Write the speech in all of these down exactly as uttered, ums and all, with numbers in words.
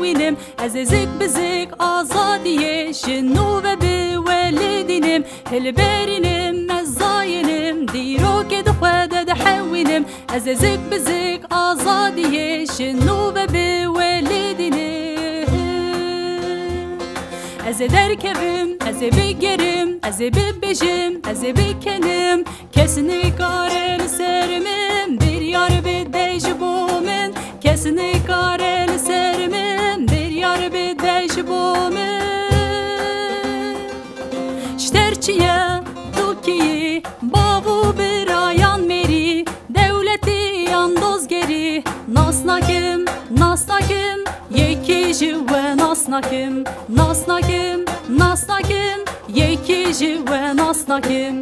Wînim, ez ê zik bi zik azadiyê ji nû ve bi we lê dînim. Hilberînim, ez zayînim, dîrokê di xwe de dihewînim. Ez ê zik bi zik azadiyê ji nû ve bi we lê dînim. Ez ê derkevim, ez ê bigerim, ez ê bibêjim, ez ê bikenim. Kes nikare li ser min biryar bide ji bo min. Kes nikare li ser min biryar bide ji bo min. Ji ter çi ye tu kî yî, bav û birayan mêrî, dewletî yan dozgerî. Nas nakim, nas nakim, yekî ji we nas nakim. Nas nakim, nas nakim, yekî ji we nas nakim.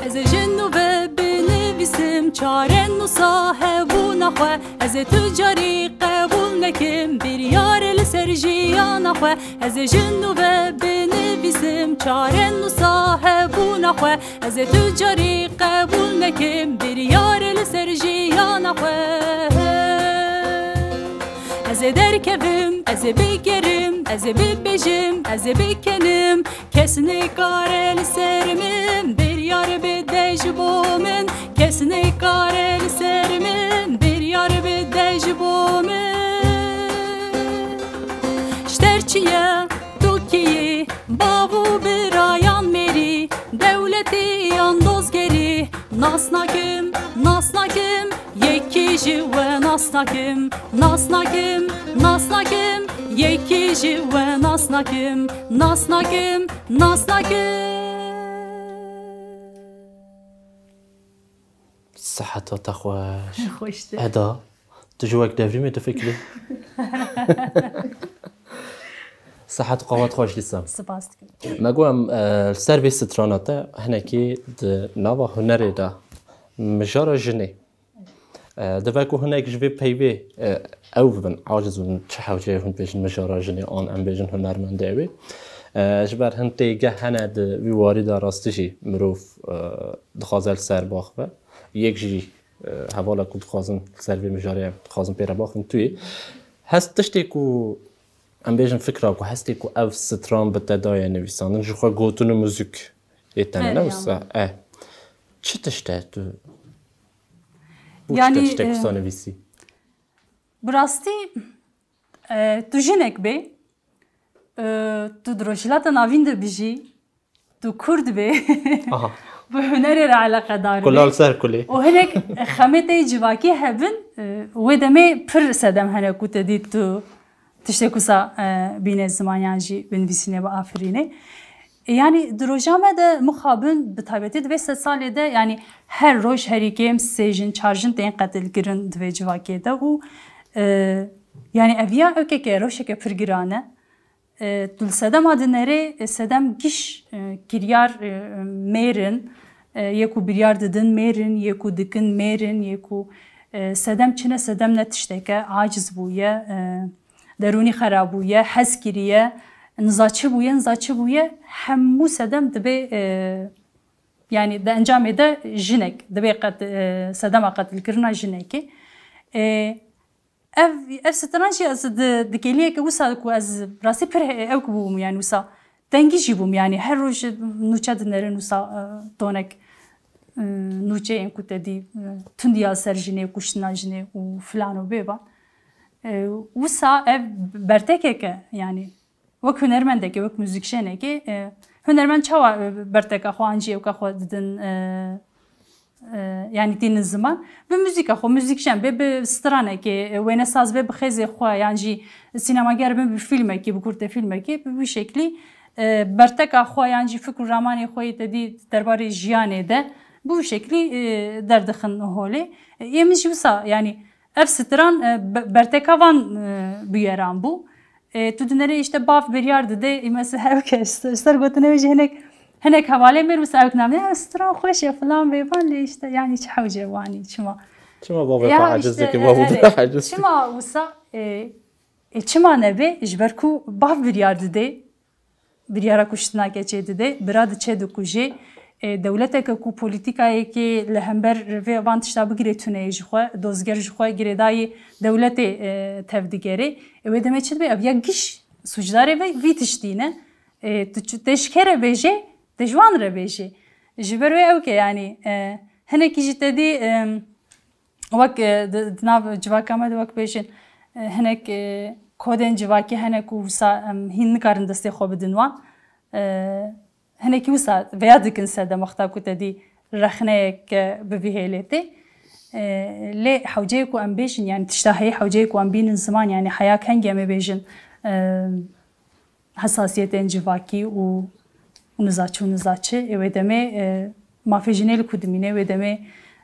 Ez ê ji nû ve binivîsim çare nûsa hebûna xwe. Ez ê tu carî qebûl nekim biryarê li ser jiyana xwe. Ez ê ji nû ve binivîsim çare nûsa hebûna xwe. Ez ê tu carî qebûl nekim biryarê li ser jiyana xwe. Ez ê derkevim, ez ê bigerim, ez ê bibêjim, ez ê bikenim. Kes nikare li ser min biryar bide ji bo min. Kes nikare li ser min biryar bide ji bo min. Ji ter çi ye tu kî yî, bav û birayan mêrî, dewletî yan dozgerî. Nas nakim, nas nakim, yekî ji we nas nakim. Nas nakim, nas nakim, yekî ji we nas nakim. Nas nakim, nas nakim. Siheta te xweş. Xweştir. Eda, tu ji wek devrîmê difikirî? Sihet û qewet xweş dîsem. Spas dikim. Me got em, e, li ser vê strana te hinekî di nava hunerê de mijara jinê. E, divê ku hinek ji vê peyvê, e, ew bibin, aciz bibin, çi hewce ye hûn bêjin mijara jinê an em bêjin hunermendê ew ê. E, ji ber hin têgeh hene di vî warî de rastî jî mirov, e, dixwaze li ser biaxive. Yek jî, e, hevala ku dixwazin li ser vê mijarê em dixwazin pê re biaxivin tu yî. Hest tiştê ku em bêjin fikra ku hestê ku ev stran bi te daye nivîsandin, ji xwe gotin û muzîk ê te ne wisa? E. Çi tişt e tu? Bo çi te tiştek wisa nivîsî? Bi rastî, e, tu jinek bê, e, tu di Rojhilata Navîn de bijî, tu Kurd bê, bi hunerê re eleqedar bê. Kulal ser kulê. Û hinek xemê te yê civakî hebin, e, wê demê pir sedem hene ku te dît tu tiştek wisa, e, bîne ziman yan jî binivîsîne, biafirîne. E, yanî di roja me de mixabin, bi taybetî di vê sed salê de, yanî her roj herî kêm sê jin, çar jin tên qetilkirin di vê civakê de û, e, yanî ev ya ewkeke rewşeke pir giran e. E, tu li sedema dinerê, e, sedem giş, e, kiryar, e, mêr in, e, yê ku biryar didin mêr in, yê ku dikin mêr in, yê ku, e, sedem çi ne, sedem ne tişteke, aciz bûye, e, derûnî xera bûye, hez kiriye, niza çi bûye, niza çi bûye, hemû sedem dibe, e, yanî di encamê de jinek dibe qet-, e, sedema qetilkirina jinekê. E, Ev, ev stran jî ez di, di kêliyeke wisa ku ez rastî pir he-, ewk bûm, yanî wisa tengî jî bûm, yanî her roj nûçe dinerin wisa, e, tonek, e, nûçeyên ku te dî, e, tundiya ser jinê, kuştina jinê û filan û bêvan. E, wisa ev bertekeke, yanî wek hunermendekê, wek muzîkjenekê, e, hunermend çawa, e, berteka xwe an jî ewka xwe didin, e, e, yanî tînin ziman? Bi muzîka xwe, muzîkjen bê, bi stranekê, e, wênesaz bê, bi xêzê xwe, yan jî sînemager bin, bi fîlmekî, bi kurtefîlmekî, bi wî şeklî, e, berteka xwe yan jî fikr û ramanê xwe yê te dî derbarê jiyanê de, bi wî şeklî, e, derdixin holê. E, yê min jî wisa, yanî ev stran, e, be-, berteka van, e, bûyeran bû. E, tu dinêrê îşte bav biryar dide, î mesela ew ke ji ser gotinê wê jî hinek, hinek hevalê mêr wisa ew namê, "Ya stran xweş e, filan bêvan lê îşte yanî çi hewce wanî, çima?" Çima bavê xwe aciz dike, bavê te aciz? Çima wisa, e, Ê, çima nebe? Ji ber ku bav biryar dide, biryara kuştina keçê dide, bira diçe dikuje. Ê, dewleteke ku polîtîkayekê li hember vê van tişta bigire tune ye ji xwe, dozger ji xwe girêdayî dewletê, e, tevdigere. Ê, wê demê çi dibe? Ev ya giş sûcdarê ve vî tiştî ne. Ê, tu çi, te ji kê re bêje, te ji wan re bêje. Ji ber wê ew ke, yanî, e, hinekî jî te dî, e, wek, e, di, di nav civaka me de wek bêjin, e, hinek, e, kodên civakî hene ku wisa em hîn nikarin destê xwe bidin wan. E, hinekî wisa veya dikin sedem wexta ku te dî rexneyek, e, bi vî hêlê tê. E, lê hewceyê ku em bêjin, yanî tişta heye hewceyê ku em bînin ziman, yanî heya kengî em ê bêjin, e, hesasiyetên civakî û, û nizaçi û nizaçi. Ê wê demê, e, mafê jinê li ku dimîne, wê demê,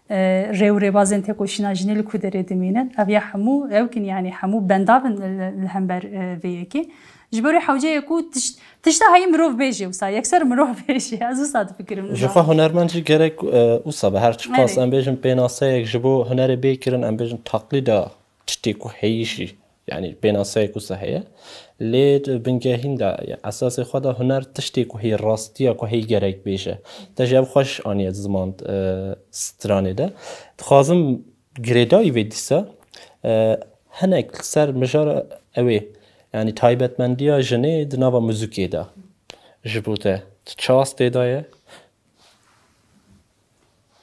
e, rê û rêbazên têkoşîna jinê li ku derê dimînin. Ev ya hemû ew kin, yanî hemû bendav in li, li hember, e, vê yekê. Ji ber wê hewce ye ku tişt-, tişta heyî mirov bêje wisa, yekser mirov bêje. Ez wisa difikirim. Ji xwe hunermend jî gerek, e, wisa be. Her çiqas Erê. em bêjin pênaseyek ji bo hunerê bê kirin, em bêjin taqlîda tiştê ku heyî jî. Yanî pênaseyek wisa heye. Lê di bingehîn de, esasê xwe de huner tiştê ku hê rastiya ku hê gerek bêje. Te jî ev xweş aniye ziman, e, stranê de. Dixwazim girêdayî vê dîsa, e, hinek li ser mijara ew ê, yanî taybetmendiya jinê di nava muzikê de ji bo te çi astê de ye?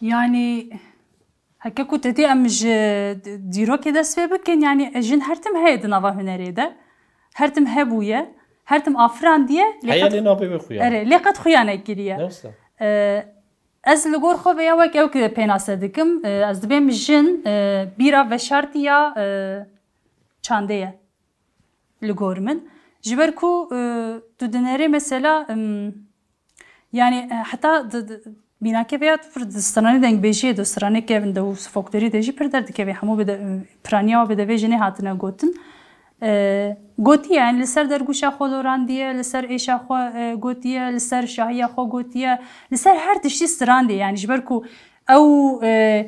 Yanî Heke ku te dî em ji dîrokê dest pê bikin, yanî jin her tim heye di nava hunerê de. Her tim hebûye, her tim afirandiye, lê Heye qet lê nabê wê xuya. Erê, lê qet xuya nekiriye. Ne wisa? E, ez li gor xwe veya wek ew ki pênase dikim, e, ez dibêm jin, e, bîra veşartiya, e, çandê ye. Li gor min. Ji ber ku, e, tu dinêrê mesela, em, yanî, e, heta di, di, mînakê vêya tu pir di stranê dengbêjiyê de, stranê kevin de û folklorî de jî pir derdikeve. Hemû bi de, e, piraniya bi devê jinê hatine gotin. E, gotiye, yanî li ser dergûşa xwe lorandiye, li ser êşa xwe, e, gotiye, li ser şahiya xwe gotiye, li ser her tiştî strandiye. Yanî ji ber ku ew, e,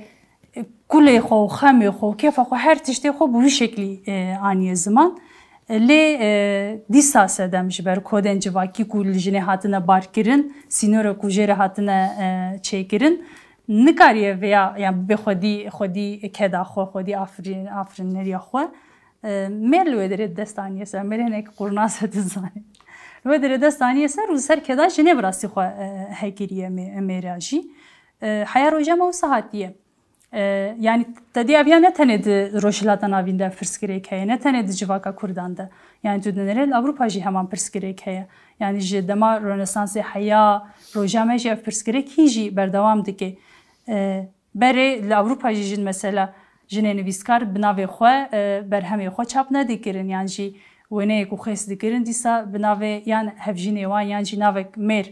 kulê xwe û xemê xwe û kêfa xwe, her tiştê xwe bi wî şeklî, e, aniye ziman. E, lê, e, dîsa sedem ji ber kodên civakî ku li jinê hatine barkirin, sînorek ku jê re hatine, e, çêkirin, nikariye vêya, yan bibê xwedî, xwedî keda xwe, xwedî afirîn-, afirîneriya xwe, e, mêr li wê derê dest aniye ser, mêr hinek qurnas e dizanê. Li wê derê dest aniye ser û li ser keda jinê bi rastî xwe, e, hekiriye mê-, mêra jî. E, heya roja me wisa hatiye. E, yanî te dî ev ya ne tenê di Rojhilata Navîn de ev pirsgirêk heye, ne tenê di civaka Kurdan de. Yanî tu dinêrê li Ewropa jî heman pirsgirêk heye. Yanî ji dema Rönesansê heya roja me jî ev pirsgirêk hîn jî berdewam dike. E, berê li Ewropa jî jin mesela jinê nivîskar bi navê xwe, e, berhemê xwe çap nedikirin, yan jî wêneyê ku xêz dikirin dîsa bi navê yan hevjînê wan yan jî navek mêr.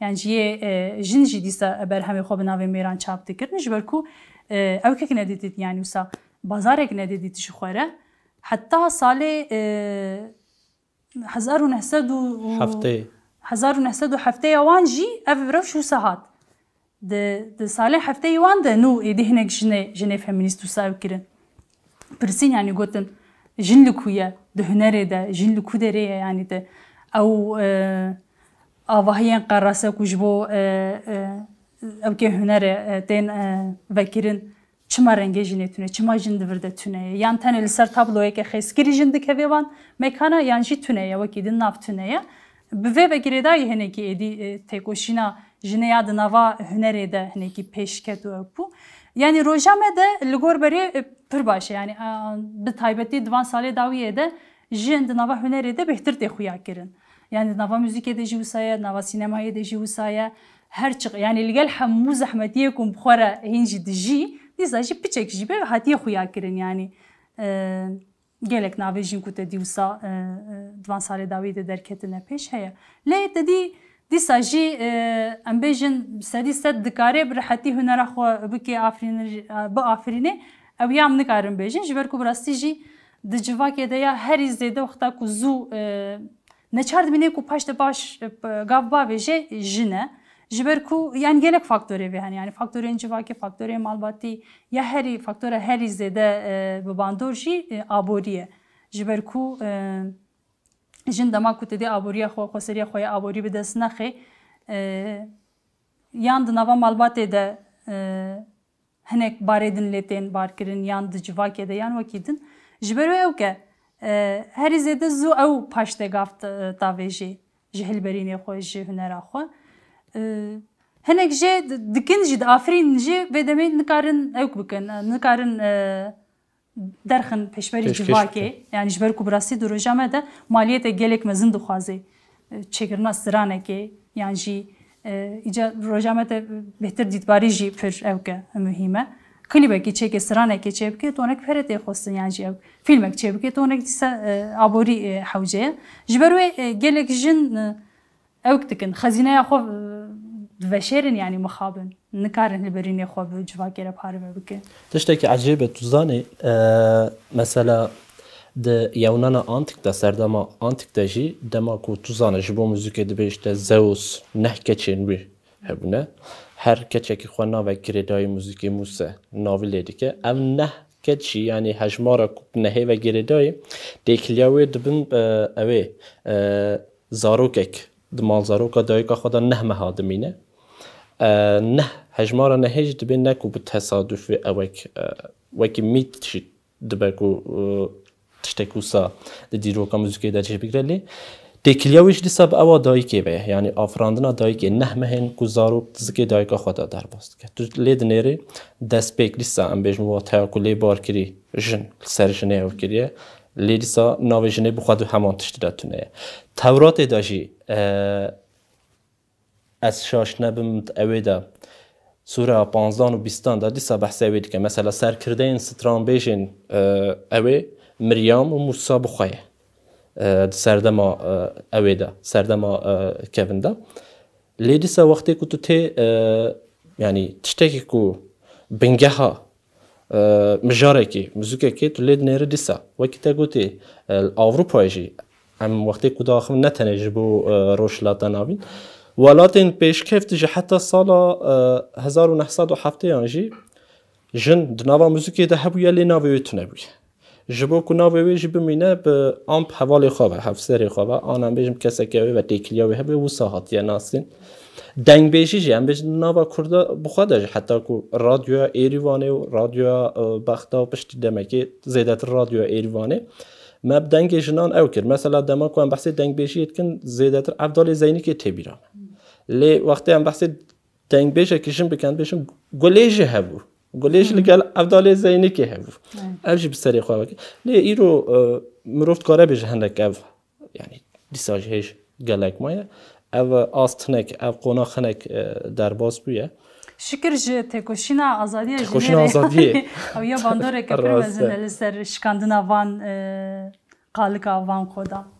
Yan jî yê, e, jin jî dîsa berhemê xwe bi navê mêran çap dikirin. Ji ber ku, e, ew kek nedîdît, yanî wisa bazarek nedîdît ji xwe re. Heta salê, e, hezar û neh sed û, Heftê. hezar û neh sed û heftê ya wan jî ev rewş wisa hat. Di, di salên hefteyê wan de nû êdî hinek jinê, jinê feminîst wisa ew kirin. Pirsîn, yanî gotin, jin li ku ye? Di hunerê de, jin li ku derê ye? Yanî di ew, e, avahiyên qerase ku ji bo, e, e, ewkê hunerê, e, tên, e, vekirin, çima rengê jinê tune, çima jin di vir de tune ye? Yan tenê li ser tabloyeke xêzkirî jin dikeve van mekana, yan jî tune ye, wekî din nav tune ye. Bi vê ve girêdayî hinekî êdî, e, têkoşîna jinê ya di nava hunerê de hinekî pêş ket û ew bû. Yanî roja me de li gor berê, e, pir baş e. Yanî, a, bi taybetî di van salê dawiyê de jin di nava hunerê de bêhtir tê xuya kirin. Yanî di nava muzîkê de jî wisa ye, di nava sînemayê de jî wisa ye. Her çi, yanî li gel hemû zehmetiyê ku bi xwe re hîn jî dijî, dîsa jî piçek jî be hatiye xuya kirin. Yanî, e, gelek navê jin ku te dî wisa, e, e, di van salê dawî de derketine pêş heye. Lê te dî dîsa jî, e, em bêjin sedî sed dikare bi rehetî hunera xwe bike, afirînir-, e, biafirîne. Ew ya em nikarin bêjin, ji ber ku bi rastî jî di civakê de ya herî zêde wexta ku zû, e, neçar dimîne ku paş de baş, e, gav bavêje jin e. Ji ber ku, yanî gelek faktorê vê hene, yanî faktorên civakê, faktorên malbatî, ya herî, faktora herî zêde, e, bi bandor jî, e, aborî ye. Ji ber ku e, jin dema ku tê dê aboriya xwe, xweseriya xwe ya aborî bi dest nexê, e, yan di nava malbatê de e, hinek barê din lê tên barkirin, yan di civakê de, yan wekî din. Ji ber wê ew ke e, herî zêde zû ew paştegav t- tavêjê ji hilberînê xwe, ji hunera xwe. E, hinek jê di- dikin jî, diafirînin jî, vê demê nikarin ewk bikin, e, nikarin e, derxin pêşberî Pêşkêş civakê. Bikin. Yani ji ber ku bi rastî di roja me de maliyetê gelek mezin dixwaze. E, çêkirina stranekê yan jî e, îca roja me de bêhtir dîtbarî jî pir ewk e muhîm e. Klîbekî çêkê stranekê çêbike tonek pere tê xwestin yan jî ew fîlmek çêbike tonek dîsa e, aborî e, hewce ye. Ji ber wê e, gelek jin e, ewk dikin. Xezîneya xwe e, diveşêrin, yani mixabin. Nikarin hilberînê xwe bi civakê re parve bikin. Tiştekî ecêb e, tu zanî, e, mesela di yewnana antîk de, serdema antîk de jî, dema ku tu zanî ji bo muzîkê dibê işte Zeus neh keçên wî hebûne. Her keçekî xwe navek girêdayî muzîkê Mûse navî lê dike. Ev neh keç jî, yani hejmara ku nehê ve girêdayî, têkiliya wê dibin, e, ew ê, e, zarokek di malzaroka dayika xwe de neh meha dimîne. E, neh, hejmara nehê jî dibê ne ku bi tesadufî ewek, e, wekî mît jî dibe ku, e, tiştek wisa di dîroka muzîkê de cih bigire lê têkiliya wî jî dîsa bi ewa dayikê ve ye. Yani afirandina dayikê, neh mehên ku zarok di zikê dayika xwe de derbas dike. Tu lê dinêrî destpêk dîsa em bêjin wateya ku lê bar kirî jin, li ser jinê ew kiriye. Lê dîsa navê jinê bi xwe di heman tiştî de tune ye. Tewratê de jî, e, ez şaş nebim, ewê de sûreya panzdan û bîstan de dîsa behsê ewê dike. Mesela serkirdeyên stranbêjên, e, ewê Miryam û Mûsa bi xwe ye. E, di serdema, e, ewê de, serdema, e, kevin de. Lê dîsa wextê ku tu tê, e, yani tiştekî ku bingeha e, mijarekî, muzîkekê tu lê dinêrî dîsa. Wekî te gotî, e, li Ewropayê jî em wextê ku diaxivin ne tenê ji bo, e, Rojhilata Navîn. Welatên pêşkeft jî heta sala, e, hezar û neh sed û heftêyan jî jin di nava muzîkê de hebûye, lê navê wê tune bûye. Ji bo ku navê wê jî bimîne, bi amp hevalê xwe ve, hevserê xwe ve, an em bêjin keseke wê ve têkiliya wê hebûye, wisa hatiye nasîn. Dengbêjî jî, em bêjin nava Kurda bi xwe de jî, heta ku radyoya Êrîvanê û radyoya, e, Bexda û piştî demekê zêdetir radyoya Êrîvanê me bi dengê jinan ew kir. Mesela dema ku em behsê dengbêjiyê dikin, zêdetir Evdalê Zeynikê tê bîra me. Lê wextê em behsê dengbêjekî jin bikin, bêjin Gulê jî hebû. Gulê jî li gel Evdalê Zeynikê hebû. Ev jî bi serê xwe vekir. Lê îro, e, mirov dikare bêje hinek ev, yani dîsa jî hêj gelek maye. Ev ast hinek, ev qonax hinek, e, derbas bûye. Şikir ji têkoşîna azadiyê, Têkoşîna azadiyê. Ew ya bandoreke pir mezin e li ser şikandina van, e, qalika van koda.